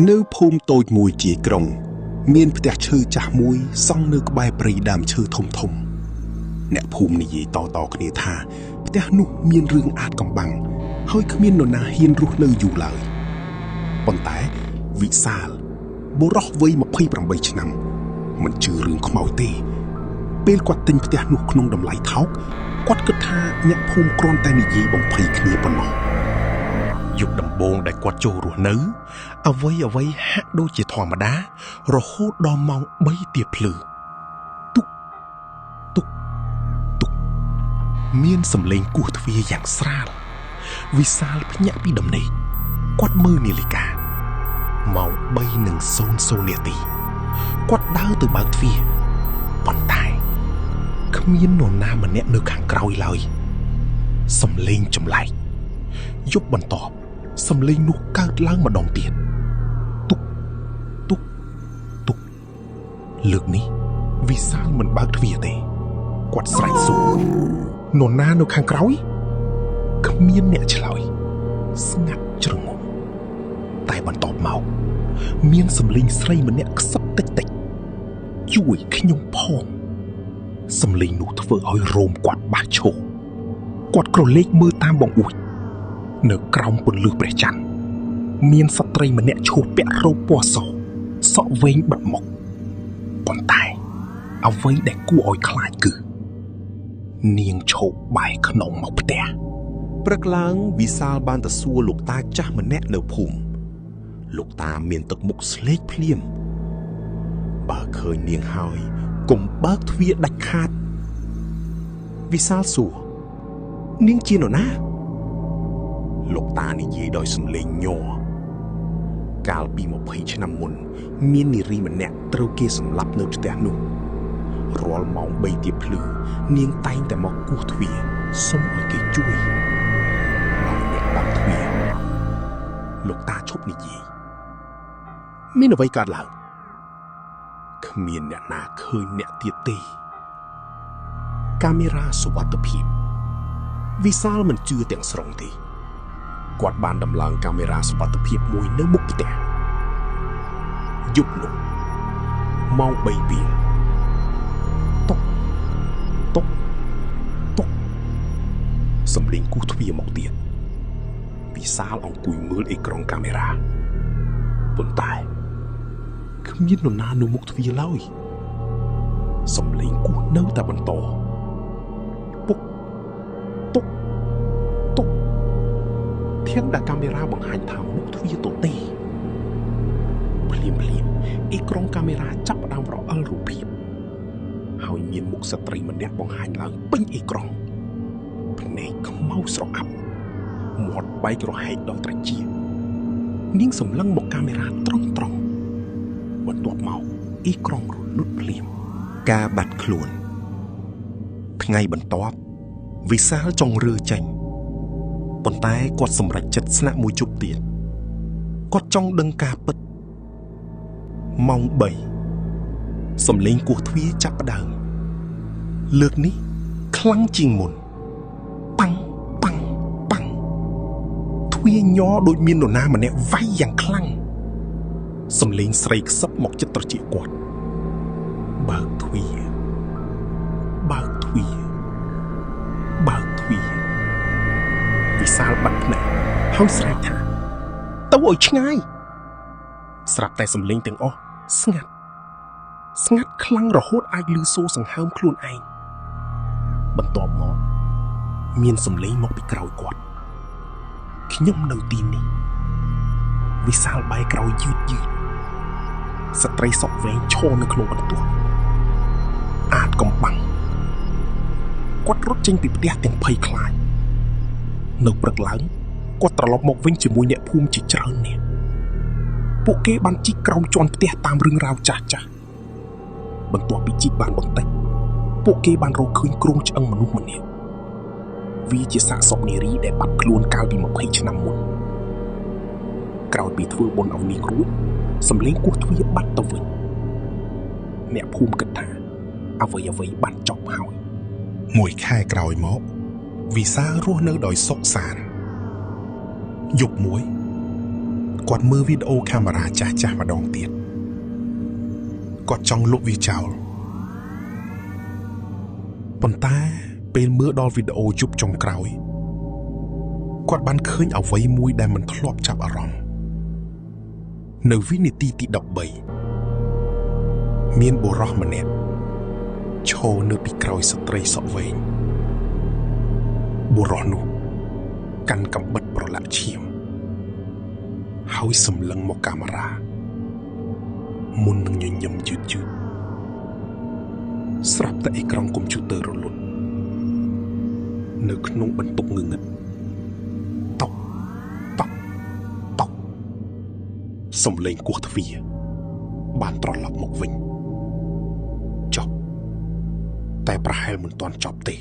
នៅភូមិតូចមួយជាយក្រុង មានផ្ទះឈើចាស់មួយសង់នៅក្បែរព្រៃដើមឈើធំធំអ្នកភូមិនិយាយតៗគ្នាថាផ្ទះនោះមានរឿងអាថ៌កំបាំងហើយគ្មាននរណាហ៊ានរស់នៅយូរឡើយប៉ុន្តែវិសាលបុរសវ័យ28ឆ្នាំមិនជឿរឿងខ្មោចទេពេលគាត់ទិញផ្ទះនោះក្នុងតម្លៃថោកគាត់គិតថាអ្នកភូមិគ្រាន់តែនិយាយបំភ័យគ្នាប៉ុណ្ណោះ យប់ដំបូងដែលគាត់ចូលរស់នៅអ្វីអ្វីហាក់ដូចជាធម្មតា រហូតដល់ម៉ោង3ទៀបភ្លឺទុកទុកទុកមានសម្លេងគោះទ្វារយ៉ាងស្រាលវិសាលភ្ញាក់ពីដំណេកគាត់មើលនាឡិកាម៉ោង3:00នាទីគាត់ដើរទៅបើកទ្វារប៉ុន្តែគ្មាននរណាម្នាក់នៅខាងក្រោយឡើយសម្លេងចម្លែកយប់បន្ទាប់ សំឡេងនោះកើតឡើងម្ដងទៀតទុកទុកទុកលើកនេះវិសាលមិនបើកទ្វារទេគាត់ស្រែកសួរនរណានៅខាងក្រោយគ្មានអ្នកឆ្លើយស្ងាត់ជ្រងំតែបន្ទាប់មកមានសំឡេងស្រីម្នាក់ខ្សឹបតិចតិចជួយខ្ញុំផងសំឡេងនោះធ្វើឲ្យរោមគាត់បាសឈរគាត់ក្រឡេកមើលតាមបង្អួចនៅក្រោមពន្លឺព្រះច័ន្ទមានស្ត្រីម្នាក់ឈរពាក់រ៉ូបពណ៌សសក់វែងបិទមុខប៉ុន្តែអ្វីដែលគួរឲ្យខ្លាចគឺនាងឈរបែរខ្នងមកផ្ទះ ព្រឹកឡើងវិសាលបានទៅសួរលោកតាចាស់ម្នាក់នៅភូមិលោកតាមានទឹកមុខស្លេកភ្លាមបើឃើញនាងហើយកុំបើកទ្វារដាច់ខាតវិសាលសួរនាងជានរណាលោកតានិយាយដោយសំឡេងញ័រកាលពី20ឆ្នាំមុនមាននារីម្នាក់ត្រូវគេសម្លាប់នៅផ្ទះនោះរាល់ម៉ោង3ទៀបភ្លឺនាងតែងតែមកគោះទ្វារសុំឲ្យគេជួយបើអ្នកបើកទ្វារលោកតាឈប់និយាយមានអ្វីកើតឡើងគ្មានអ្នកណាឃើញអ្នកទៀតទេកាមេរ៉ាសុវត្ថិភាពវិសាលមិនជឿទាំងស្រុងទេគាត់បានដំឡើងកាមេរ៉ាសុវត្ថិភាពមួយនៅមុខផ្ទះយប់នោះម៉ោង3ពេលតុកតុកតុកសំឡេងគោះទ្វារមកទៀតវិសាលអង្គុយមើលអេក្រង់កាមេរ៉ាប៉ុន្តែគ្មាននរណានៅមុខទ្វារឡើយសំឡេងគោះនៅតែបន្តពុកតុកតុក ធាងដែលកាមេរ៉ាបង្ហាញថាមុខទ្វារទទេភ្លាមភ្លាមអេក្រង់កាមេរ៉ាចាប់ផ្ដើមរអិលរូបភាពហើយមានមុខស្ត្រីម្នាក់បង្ហាញឡើងពេញអេក្រង់ភ្នែកខ្មៅស្រអាប់មាត់បែករហែកដល់ត្រចៀកនាងសម្លឹងមកកាមេរ៉ាត្រង់ត្រង់បន្ទាប់មកអេក្រង់រលត់ភ្លាម ការបាត់ខ្លួនថ្ងៃបន្ទាប់វិសាលចង់រើចេញប៉ុន្តែគាត់សម្រេចចិត្តស្នាក់មួយជប់ទៀតគាត់ចង់ដឹងការពិតម៉ោង3សំឡេងគោះទ្វារចាប់ផ្ដើមលើកនេះខ្លាំងជាងមុនប៉ាំងប៉ាំងប៉ាំងទ្វារញ័រដូចមាននរណាម្នាក់វាយយ៉ាងខ្លាំងសំឡេងស្រីខ្សឹបមកចិត្តត្រចៀកគាត់បើកទ្វារបើកទ្វារបើកទ្វារវិសាលបាត់ភ្នែកហើយស្រែកថាទៅឲ្យឆ្ងាយស្រាប់តែសំឡេងទាំងអស់ស្ងាត់ស្ងាត់ខ្លាំងរហូតអាចឮសូរសង្ហើមខ្លួនឯងបន្ទាប់មកមានសំឡេងមកពីក្រោយគាត់ខ្ញុំនៅទីនេះវិសាលបែរក្រោយយឺតយឺតស្ត្រីសក់វែងឈរនៅក្នុងបន្ទប់អាថ៌កំបាំងគាត់រត់ចេញពីផ្ទះទាំងភ័យខ្លាចនៅព្រឹកឡើងគាត់ត្រឡប់មកវិញជាមួយអ្នកភូមិជាច្រើននាក់ពួកគេបានជីកក្រោមជាន់ផ្ទះតាមរឿងរ៉ាវចាស់ចាស់បន្ទាប់ពីជីកបានបន្តិចពួកគេបានរកឃើញគ្រោងឆ្អឹងមនុស្សម្នាក់វាជាសាកសពនារីដែលបាត់ខ្លួនកាលពី20ឆ្នាំមុនក្រោយពីធ្វើបុណ្យឲ្យនាងរួចសំឡេងគោះទ្វារបាត់ទៅវិញអ្នកភូមិគិតថាអ្វីអ្វីបានចប់ហើយ មួយខែក្រោយមកវិសាលរស់នៅដោយសុខសាន្តយប់មួយ គាត់មើលវីដេអូកាមេរ៉ាចាស់ៗម្ដងទៀតគាត់ចង់លុបវាចោលប៉ុន្តែពេលមើលដល់វីដេអូយប់ចុងក្រោយគាត់បានឃើញអ្វីមួយដែលមិនធ្លាប់ចាប់អារម្មណ៍នៅវិនាទីទី13មានបុរសម្នាក់ឈរនៅពីក្រោយស្ត្រីសក់វែងបុរសនោះកាន់កាំបិតប្រឡាក់ឈាមហើយសម្លឹងមកកាមេរ៉ាមុននឹងញញឹមយឺតយឺតស្រាប់តែអេក្រង់កុំព្យូទ័ររលត់នៅក្នុងបន្ទប់ងងឹតតុកតុកតុកសំឡេងគោះទ្វារបានត្រឡប់មកវិញចប់តែប្រហែលមិនទាន់ចប់ទេ